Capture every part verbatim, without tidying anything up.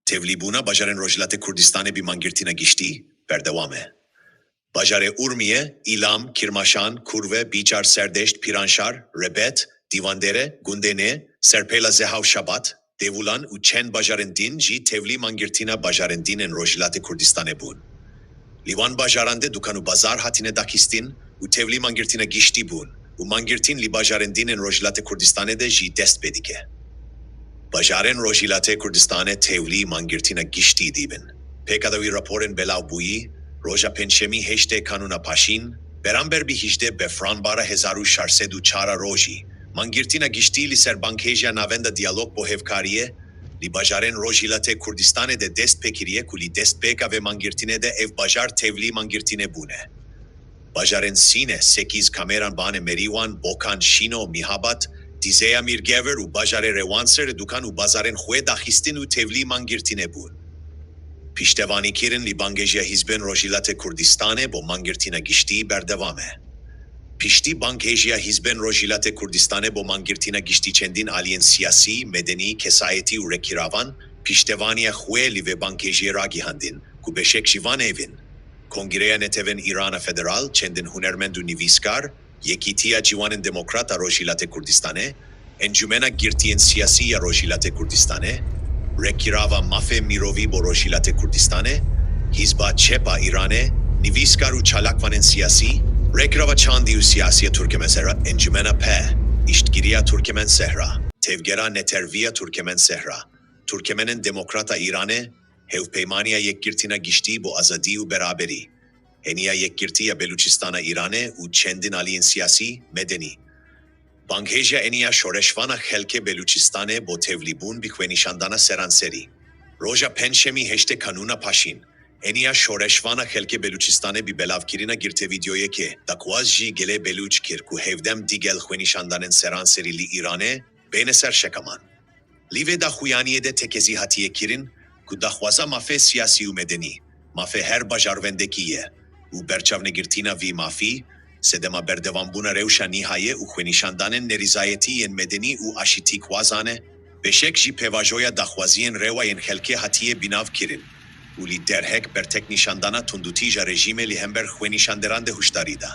Tevlîbûna bajarên Rojhilatê Kurdistanê bi mangirtina giştî berdewam e. Bajarê Urmiye, Îlam, Kirmaşan, Kurve, Bîçar, Serdeşt, Pîranşar, Rebet, Dîwandere, Gundene, Serpêla Zeha û Şabat, Dêwûlan û çend bajarên din jî tevlî mangirtina bajarên din ên Rojhilatê Kurdistanê bûn. Li wan bajaran de dukan û bazar hatine daxistin û tevlî mangirtina giştî bûn û mangirtin li bajarên din ên Rojhilatê Kurdistanê de jî dest pê dike. Bajarên Rojhilatê Kurdistanê tevlî mangirtina giştî dibin. Pêkada wî raporên belavbûyî, roja Pêncşemî heştê Kanûna paşîn, beramber bi hejdê Befranbara hezar û şeş sed û çar a rojî, mangirtina giştî li ser Bankhêjiya Navenda Diyalog bo Hevkariyê li bajarên Rojhilatê Kurdistanê de dest pê kiriye ku li destpêka vê mangirtinê de ev bajar tevlî mangirtinê bûne. Bajarên Sîne, Sekîz, Kameran, Bane, Merîwan, Bokan, Şîno, Mîhabat, Dîzeya Mîrgevir û bajarê Rewanserê dukan û bazarên xwe daxistin û tevlî mangirtinê bûn. Piştevanîkirin li Banghêjiya Hizbên Rojhilatê Kurdistanê bo mangirtina giştî berdewam e. Piştî Banghêjiya Hizbên Rojhilatê Kurdistanê bo mangirtina giştî çendîn aliyên siyasî, medenî, kesayetî û rêkiravan piştevaniya xwe li vê banghêjiyê ragihandin ku beşek ji van ev in: Kongreya Netewên Îrana Federal, çendin hunermend û nivîskar, Yekîtiya Ciwanên Demokrat a Rojhilatê Kurdistanê, Encûmena Girtiyên Siyasî ya Rojhilatê Kurdistanê, Rêkirava Mafê Mirovî bo Rojhilatê Kurdistanê, Hizba Çep a Îranê, nivîskar û çalakvanên siyasî, Rêkirava Çandî û Siyasî ya Turkemen Sehra, Encûmena P, Îştgiriya Turkemen Sehra, Tevgera Netervî ya Turkemen Sehra, Turkemenên Demokrat a Îranê, Hevpeymaniya Yekgirtina Giştî bo Azadî û Beraberî, Heniya Yekgirtî ya Belûçistana Îranê û çendin aliyên siyasî, medenî. Banghêjiya Eniya Şoreşvana Xelkê Belûçistanê bo tevlîbûn bi xwenîşandana seranserî. Roja Pêncşemî heştê Kanûna paşîn, Eniya Şoreşvana Xelkê Belûçistanê bi belavkirina girtê vîdyoyekê daxwaz ji gelê Belûç kir ku hevdem digel xwenîşandanên seranserî li Îranê bêne ser şekaman. Li vê daxuyaniyê de tekezî hatiye kirin ku daxwaza mafê siyasî û medenî, mafê her bajarvendekî ye û berçavnegirtina vî mafî, sedema berdewambûna rewşa nîha ye û xwenîşandanên nerîzayetî yên medenî û aşitîxwazan e, beşek ji pêvajoya daxwaziyên rewa yên xelkê hatiye bînavkirin û li derhek berteknîşandana tundûtîja rejîmê li hember xwenîşanderan de huşdarî da.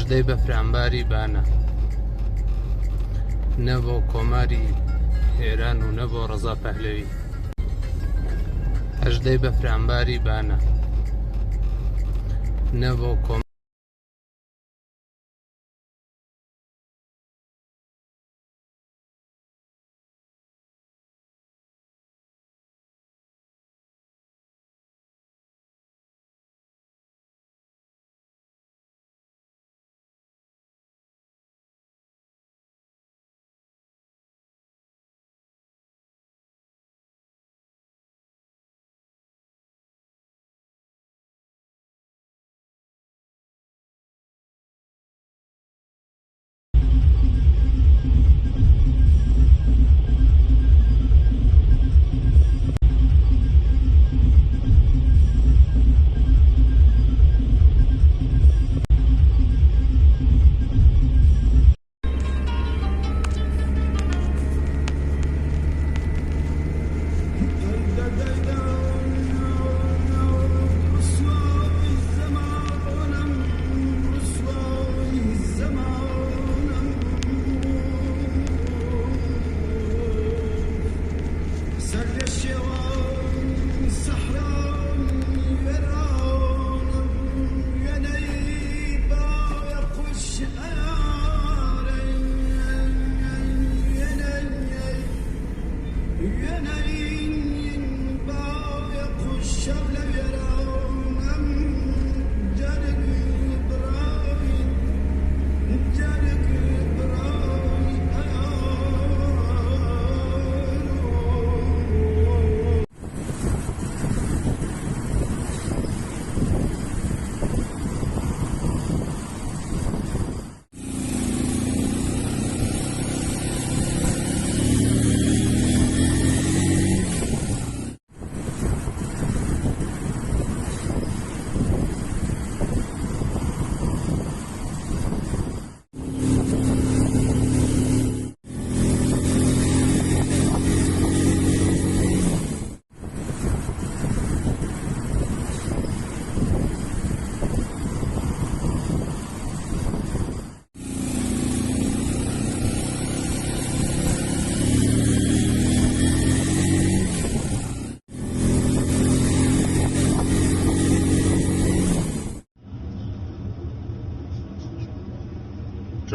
Hejdê befranbarî bana. Ne bo komarî Êran û ne bo Reza Pehlewî. Hejdê befranbarî bana. Ne bo kom-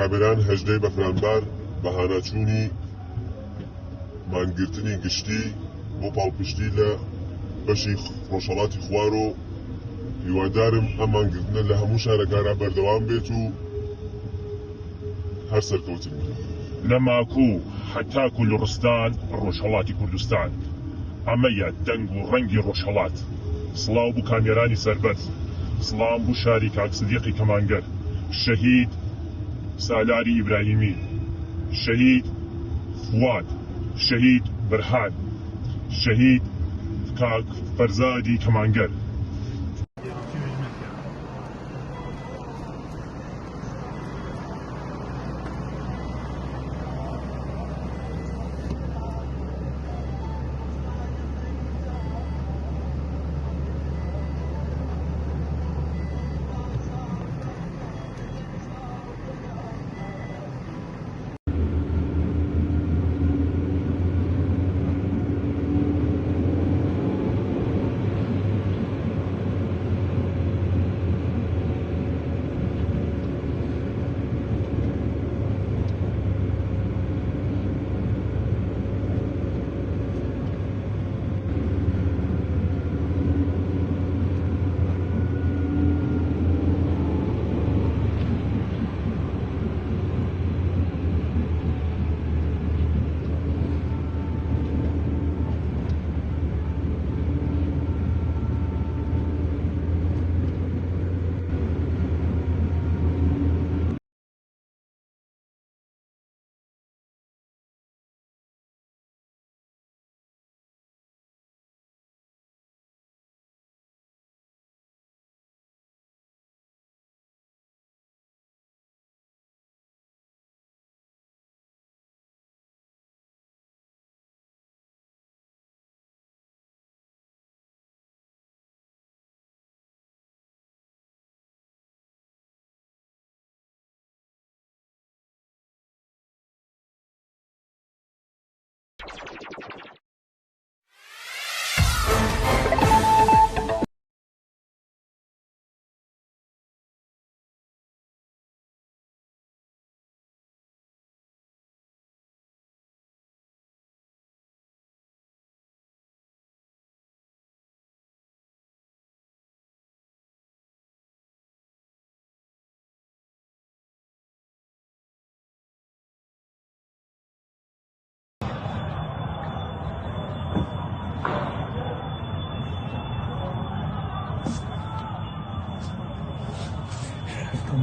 Kameran hejdê befranbar, بەهاناچوونی مانگرتنی گشتی بۆ پاڵپشتی لە بەشی ڕۆژهەڵاتی خوار و هیوادارم ئەم مانگرتنە لە هەموو شارەکانە بەردەوام بێت و هەر سەرکەوتن بن. لە ماکوو هەتاکوو لوڕستان، ڕۆژهەڵاتی کوردستان. ئەمەیە دەنگ و ڕەنگی ڕۆژهەڵات. سڵاو بۆ کامێرانی سەربەرز. سڵاو بۆ شاری کاک سدیقی کەمانگەر. شەهید سالاری ئیبراهیمی. شەهید فواد. شەهید برهان. شەهید کاک فەرزادی کەمانگەر.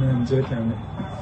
Em cek em ê.